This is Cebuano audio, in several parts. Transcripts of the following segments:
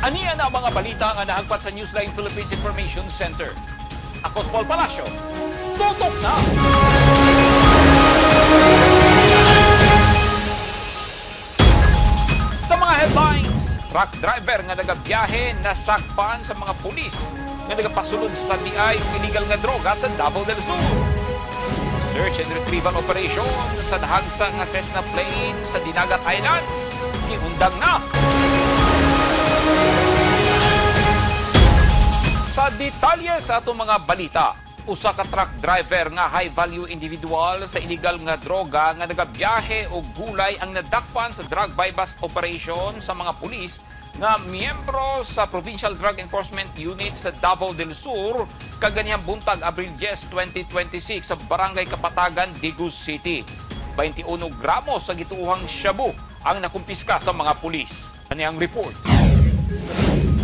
Ania na ang mga balita nga nahagpat sa Newsline Philippines Information Center. Ako si Paul Palacio. Tutok na! Sa mga headlines, truck driver nga nagabiyahe nasakpan sa mga pulis nga nagapasulod sa BI og illegal nga droga sa Davao del Sur. Search and retrieval operation sa nahagsa nga Cessna plane sa Dinagat Islands giundang na. Sa detalye sa atong mga balita, usa ka truck driver nga high value individual sa illegal nga droga nga nagabiyahe og gulay ang nadakpan sa drug buy bust operation sa mga pulis nga miyembro sa Provincial Drug Enforcement Unit sa Davao del Sur kaganihang buntag, Abril 10, 2026, sa Barangay Kapatagan, Digos City. 21 gramos sa gituohang shabu ang nakumpiska sa mga pulis. Ani ang report.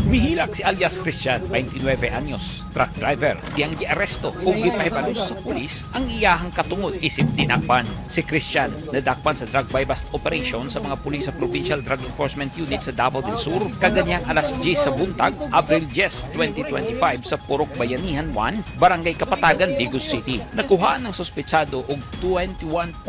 Mihilak si alias Christian, 29 anyos, truck driver, diyang giaresto ug gipahibalo sa pulis ang iyahang katungod isip dinakpan. Si Christian nadakpan sa drug buy bust operation sa mga pulis sa Provincial Drug Enforcement Unit sa Davao del Sur kaganihang alas 10 sa buntag, Abril 10, 2025, sa Purok Bayanihan 1, Barangay Kapatagan, Digos City. Nakuha ng sospetsado og 21.5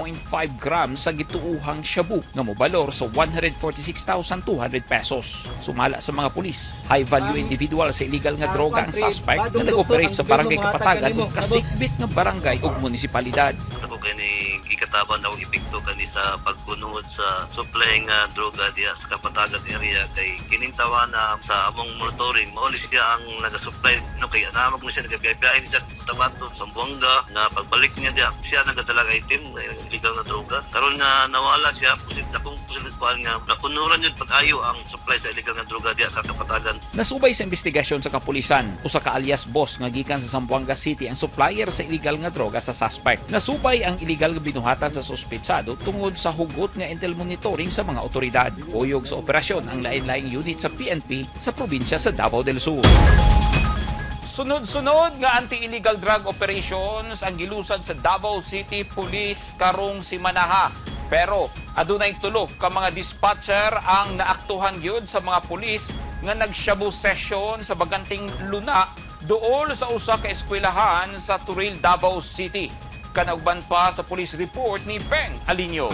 grams sa gituohang shabu nga mobalor sa 146,200 pesos. Sumala sa mga pulis, high value individual sa illegal nga droga ang suspect na nag-operate sa Barangay Kapatagan ug kasikbit nga barangay ug munisipalidad. Ako kini gikataban ako epekto kani sa pagkunod sa supply nga droga diya sa Kapatagan area, kay kining tawana sa among monitoring, mao ni siya ang naga-supply, no, kay anamag mo siya nagabiyahe siya Cotabato, Zamboanga, nga pagbalik niya diya siya nagadala og item nga illegal nga droga. Karon nga nawala siya, posible akong posible kuan nga nakunuran yun pag-ayo ang supply sa illegal nga droga diya sa Kapatagan. Nasubay sa investigasyon sa kapulisan, usa ka alias boss nga gikan sa Zamboanga City ang supplier sa illegal nga droga sa suspect. Nasubay ang illegal nga binuhatan sa suspetsado tungod sa hugot nga intel monitoring sa mga otoridad. Kuyog sa operasyon ang lain-laing unit sa PNP sa probinsya sa Davao del Sur. Sunod-sunod nga anti-illegal drug operations ang gilusad sa Davao City Police karong simanaha. Pero adunay tulo ka mga dispatcher ang naaktuhan gyud sa mga pulis nga nagshabu session sa baganting luna duol sa usa ka eskwelahan sa Toril, Davao City. Kanauban pa sa police report ni Peng Alinio.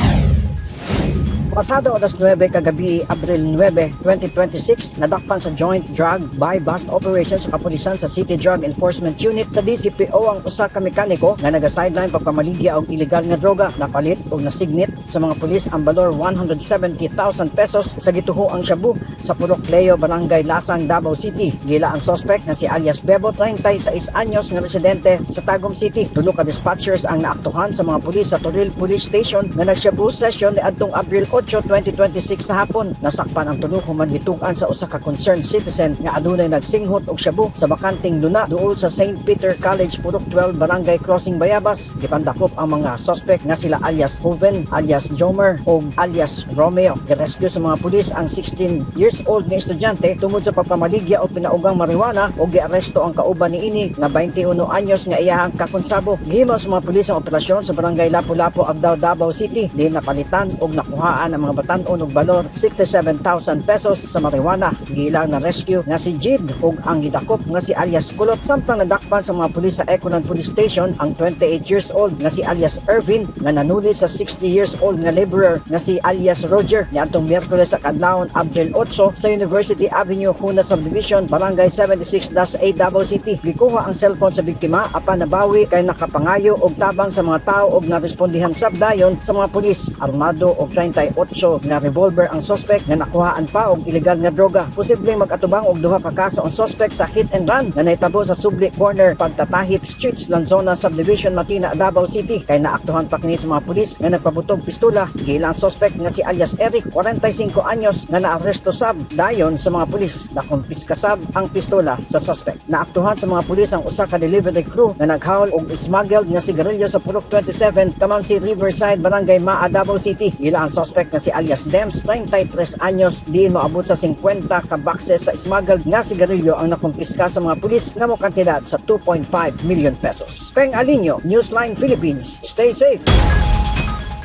Pasado alas 9 kagabi, Abril 9, 2026, nadakpan sa Joint Drug Buy Bust Operation sa kapulisan sa City Drug Enforcement Unit sa DCPO ang usa ka mekaniko nga naga-sideline pagpamaligya og ilegal nga droga. Napalit og nasignit sa mga pulis ang balor 170,000 pesos sa gituohang shabu sa Purok Leo, Barangay Lasang, Davao City. Gila ang suspect nga si alias Bebo, 36 anyos, nga residente sa Tagum City. Tulo ka dispatchers ang naaktuhan sa mga pulis sa Toril Police Station nga nagshabu session niadtong Abril 8, 2026 sa hapon. Nasakpan ang tulo human gitug-an sa usa ka concerned citizen nga adunay nagsinghot og shabu sa bakanting luna duol sa St. Peter College, Purok 12, Barangay Crossing Bayabas. Gipandakop ang mga suspect nga sila alias Hoven, alias Jomer ug alias Romeo. Girescue sa mga pulis ang 16 years old nga estudyante tungod sa pagpamaligya og pinaugang marijuana ug giaresto ang kauban niini nga 21 anyos nga iyahang kakonsabo. Gihimo sa mga pulis ang operasyon sa Barangay Lapu-Lapu, Agdao, Davao City, diin napalitan og nakuhaan ang mga batan-on og balor 67,000 pesos sa marijuana. Giilang na rescue nga si Jid ug ang gidakop nga si alias Kulot, samtang nadakpan sa mga pulis sa Econan Police Station ang 28 years old nga si alias Irvin nga nanuli sa 60 years old nga laborer nga si alias Roger niadtong Miyerkules sa kadlawon, Abril 8, sa University Avenue, Juna Subdivision, Barangay 76-A, Davao City. Gikuha ang cellphone sa biktima apan nabawi kay nakapangayo og tabang sa mga tao og narespondihan sab dayon sa mga pulis. Armado og 38 nga revolver ang suspect nga nakuhaan pa og ilegal nga droga. Posibleng mag-atubang og duha ka kaso ang suspect sa hit and run nga nahitabo sa Subli Corner, Pagtatahip Streets, Lanzona Subdivision, Matina, Davao City, kay naaktuhan pa kini sa mga pulis nga nagpabutog pistola. Giila ang suspect nga si alias Eric, 45 anyos, nga naaresto sab dayon sa mga pulis. Nakumpiska sab ang pistola sa suspect. Naaktuhan sa mga pulis ang usa ka delivery crew nga naghaul og smuggled nga sigarilyo sa Purok 27, Kamansi Riverside, Barangay Maa, Davao City. Gila ang suspect nga si alias Dems, 33 anyos, diin moabot sa 50 ka boxes sa smuggled nga sigarilyo ang nakumpiska sa mga pulis nga mo kantidad sa 2.5 million pesos. Peng Alinio, Newsline Philippines. Stay safe.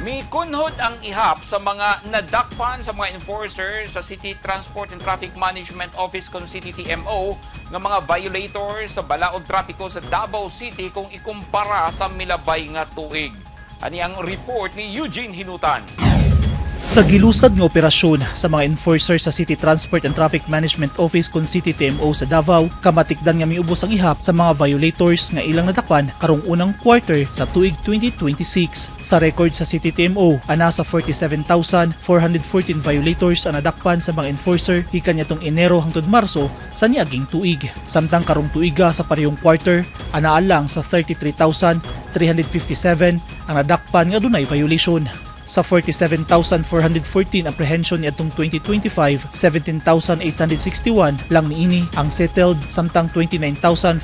Mikunhod ang ihap sa mga nadakpan sa mga enforcer sa City Transport and Traffic Management Office kon CTTMO nga mga violators sa balaod trapiko sa Davao City kung ikumpara sa milabay nga tuig. Ani ang report ni Eugene Hinutan. Sa gilusad nga operasyon sa mga enforcer sa City Transport and Traffic Management Office kon CTTMO sa Davao, kamatikdan nga miubos ang ihap sa mga violators nga ilang nadakpan karong unang quarter sa tuig 2026. Sa record sa CTTMO, ana sa 47,414 violators ang nadakpan sa mga enforcer gikan niadtong Enero hangtod Marso sa niaging tuig. Samtang karong tuiga sa parehong quarter, anaa lang sa 33,357 ang nadakpan nga dunay violation. Sa 47,414 apprehension niadtong 2025, 17,861 lang niini ang settled samtang 29,553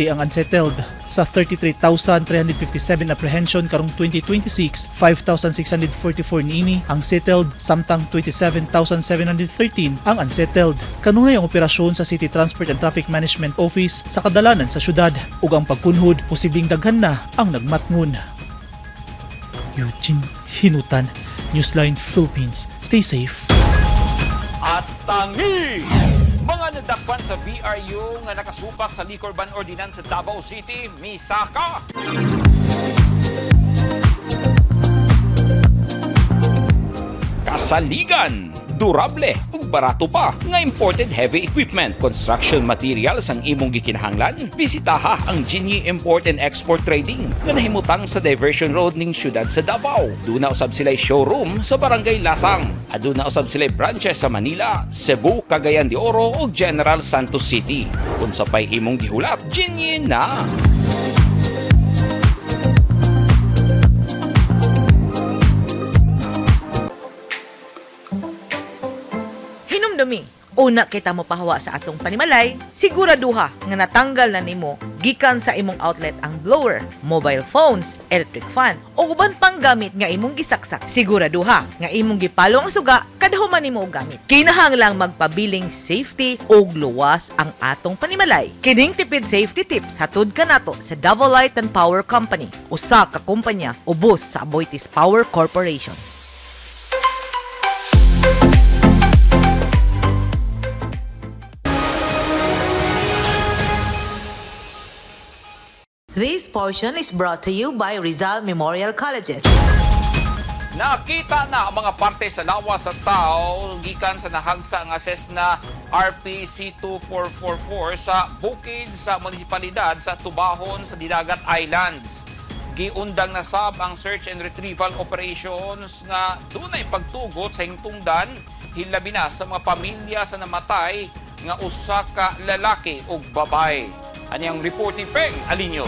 ang unsettled. Sa 33,357 apprehension karong 2026, 5,644 niini ang settled samtang 27,713 ang unsettled. Kanunay ang operasyon sa City Transport and Traffic Management Office sa kadalanan sa syudad ug ang pagkunhod, posibleng daghan na ang nagmatngon. Eugene Hinutan, Newsline Philippines. Stay safe. At tangi! Mga nadakpan sa VRU nga nakasupak sa liquor ban ordinance sa Davao City, misaka! Kasaligan, durable ug barato pa nga imported heavy equipment, construction materials ang imong gikinahanglan. Bisitaha ang Jinyi Import and Export Trading nga nahimutang sa Diversion Road ning syudad sa Davao. Duna usab sila showroom sa Barangay Lasang. Aduna usab sila branches sa Manila, Cebu, Cagayan de Oro ug General Santos City. Unsa pay imong gihulat, Jinyi na. Hinumdumi, una kita mo pahawa sa atong panimalay, siguraduha nga natanggal na nimo gikan sa imong outlet ang blower, mobile phones, electric fan, o uban pang gamit nga imong gisaksak. Siguraduha nga imong gipalo ang suga kada human nimo og gamit. Kinahanglang magpabiling safety ug luwas ang atong panimalay. Kining tipid safety tips hatod kanato sa Davao Light and Power Company, usa ka kumpanya ubos sa Aboitiz Power Corporation. This portion is brought to you by Rizal Memorial Colleges. Nakita na ang mga parte sa lawas sa tao gikan sa nahagsa nga Cessna RPC 2444 sa bukid sa munisipalidad sa Tubahon sa Dinagat Islands. Giundang na sab ang search and retrieval operations nga dunay pagtugot sa hingtungdan, hilabi na sa mga pamilya sa namatay nga usa ka lalaki ug babae. Ani ang report ni Peng Alinyo.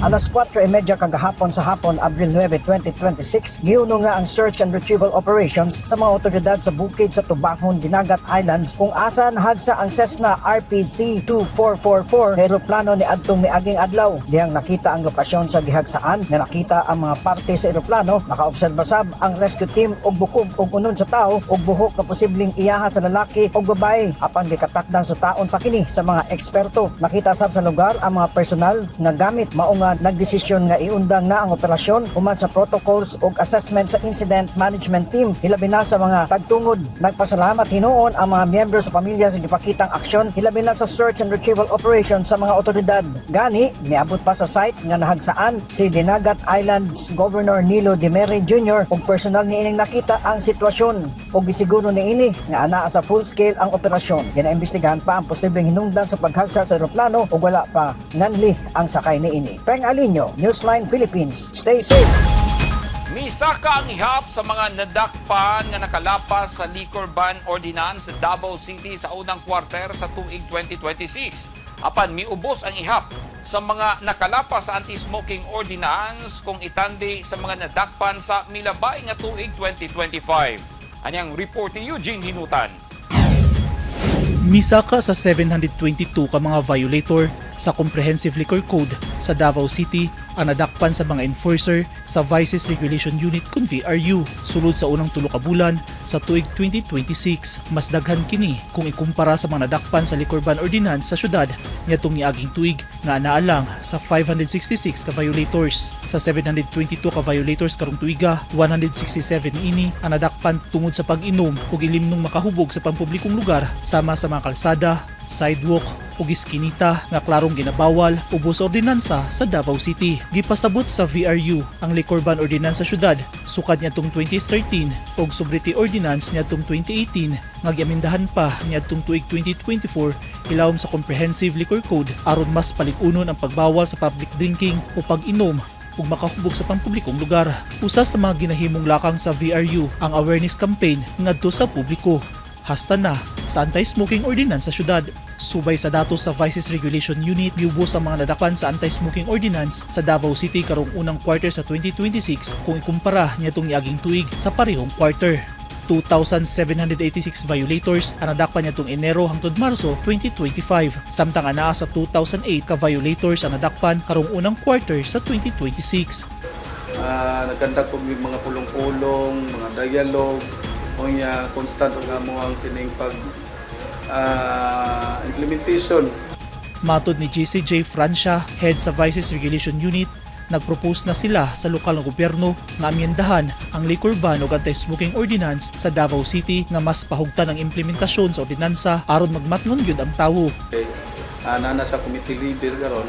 Alas 4:30 kagahapon sa hapon, Abril 9, 2026, giuno nga ang search and retrieval operations sa mga otoridad sa bukid sa Tubahon, Dinagat Islands kung asa nahagsa ang Cessna RPC 2444 na eroplano ni adtong miaging adlaw. Dihang nakita ang lokasyon sa gihagsaan nga nakita ang mga parte sa eroplano, nakaobserba sab ang rescue team og bukog og unon sa tao og buhok nga posibleng iyaha sa lalaki og babae, apan gikatakdang sutaon pa kini sa mga eksperto. Nakita sab sa lugar ang mga personal nga gamit, mao nga nagdesisyon nga iundang na ang operasyon human sa protocols ug assessment sa incident management team, hilabi na sa mga tagtungod. Nagpasalamat hinuon ang mga miyembro sa pamilya sa gipakitang aksyon, hilabi na sa search and retrieval operation sa mga otoridad. Gani, miabot pa sa site nga nahagsaan si Dinagat Islands Governor Nilo Dimere Jr. ug personal niining nakita ang sitwasyon ug gisiguro niini nga anaa sa full scale ang operasyon. Ginaimbestigahan pa ang posibleng hinungdan sa paghagsa sa eroplano ug wala pa nganli ang sakay niini. Peng Alinyo, Newsline Philippines. Stay safe. Misaka ang ihap sa mga nadakpan nga nakalapas sa liquor ban ordinance sa Davao City sa unang kwarter sa tuig 2026. Apan miubos ang ihap sa mga nakalapas sa anti-smoking ordinance kung itandi sa mga nadakpan sa milabay nga tuig 2025. Anyang report ni Eugene Hinutan. Misaka sa 722 ka mga violator sa Comprehensive Liquor Code sa Davao City ang nadakpan sa mga enforcer sa Vices Regulation Unit kun VRU sulod sa unang 3 ka bulan sa tuig 2026. Mas daghan kini kung ikumpara sa mga nadakpan sa liquor ban ordinance sa syudad niadtong niaging tuig nga anaa lang sa 566 ka violators. Sa 722 ka violators karong tuiga, 167 niini ang nadakpan tungod sa pag-inom ug ilimnong makahubog sa pampublikong lugar sama sa mga kalsada, sidewalk ug iskinita nga klarong ginabawal ubos sa ordinansa sa Davao City. Gipasabot sa VRU ang liquor ban ordinance sa syudad sukad niadtong 2013 ug sobriety ordinance niadtong 2018 nga giamendahan pa niadtong tuig 2024 ilawom sa Comprehensive Liquor Code aron mas palig-unon ang pagbawal sa public drinking o pag-inom ug makahubog sa pampublikong lugar. Usa sa mga ginahimong lakang sa VRU ang awareness campaign ngadto sa publiko hasta na sa anti-smoking ordinance sa syudad. Subay sa datos sa Vices Regulation Unit, miubos ang mga nadakpan sa anti-smoking ordinance sa Davao City karong unang quarter sa 2026 kung ikumpara niadtong niaging tuig sa parehong quarter. 2,786 violators ang nadakpan niadtong Enero hangtod Marso 2025, samtang anaa sa 2,008 ka violators ang nadakpan karong unang quarter sa 2026. Nag-conduct og mga pulong-pulong, mga dialogue, unya constant ang among kining pag implementation. Matod ni JCJ Francia, head sa Vices Regulation Unit, nagpropose na sila sa lokal na gobyerno nga amyendahan ang liquor ban ug anti-smoking ordinance sa Davao City nga mas pahugtan ang implementasyon sa ordinansa aron magmatngon gyud ang tawo. Okay. Naa na sa committee level karon.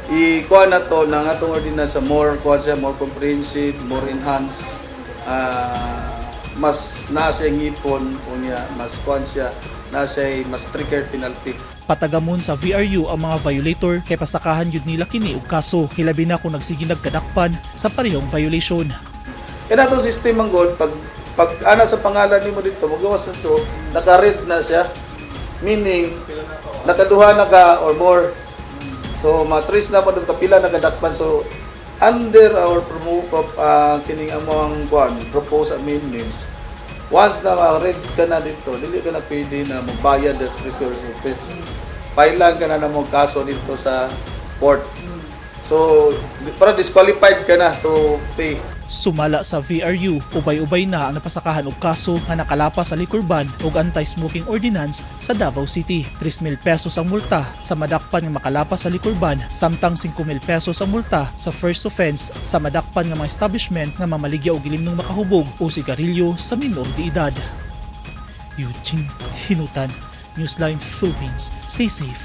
Ikuha na to ng atong ordinance more kuha siya, more comprehensive, more enhanced. Mas naa siya ngipon unya mas kuha siya, naa siya mas stricter penalty. Patagamon sa VRU ang mga violator kay pasakahan gyud nila kini og kaso, hilabi na kung nagsige nagkadakpan sa parehong violation. Kaya natong system ang good, pag ana sa pangalan nimo dito, magawas na to, naka-red na siya. Meaning, nakaduha na ka or more. So, matrace na pa dito kapila nakadakpan. So, under our kining among kuan, proposed amendments, once na ma-red ka na dito, dili ka na pwede na magbayad as resource office. File ka na mo kaso dito sa court. So, para disqualified ka na to pay. Sumala sa VRU, ubay-ubay na ang napasakahan og kaso nga nakalapas sa liquor ban ug anti-smoking ordinance sa Davao City. 3,000 pesos ang multa sa madakpan nga makalapas sa liquor ban, samtang 5,000 pesos ang multa sa first offense sa madakpan nga mga establishment nga mamaligya og ilimnong makahubog o sigarilyo sa minor de edad. Eugene Hinutan, Newsline Philippines. Stay safe.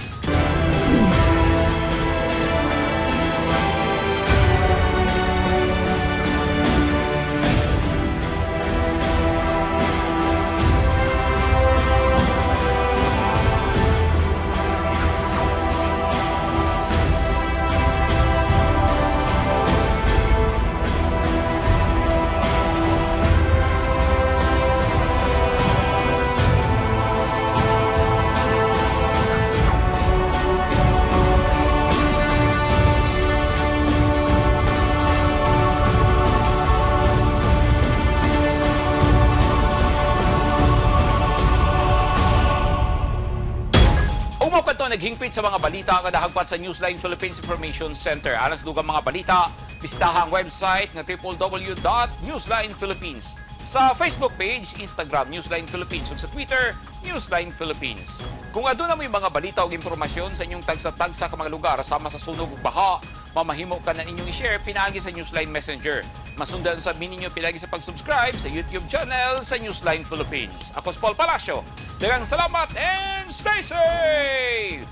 Umaw kadto naghingpit sa mga balita nga nahagpat sa Newsline Philippines Information Center. Alang sa dugang mga balita, bisitaha ang website nga www.newslinephilippines. Sa Facebook page, Instagram, Newsline Philippines, ug sa Twitter, Newsline Philippines. Kung aduna mo'y mga balita o impormasyon sa inyong tagsa-tagsa ka mga lugar sama sa sunog ug baha, mamahimo ka na inyong i-share pinaagi sa Newsline Messenger. Masundan sa ninyo pinaagi sa pag-subscribe sa YouTube channel sa Newsline Philippines. Ako si Paul Palacio. Daghang salamat and stay safe!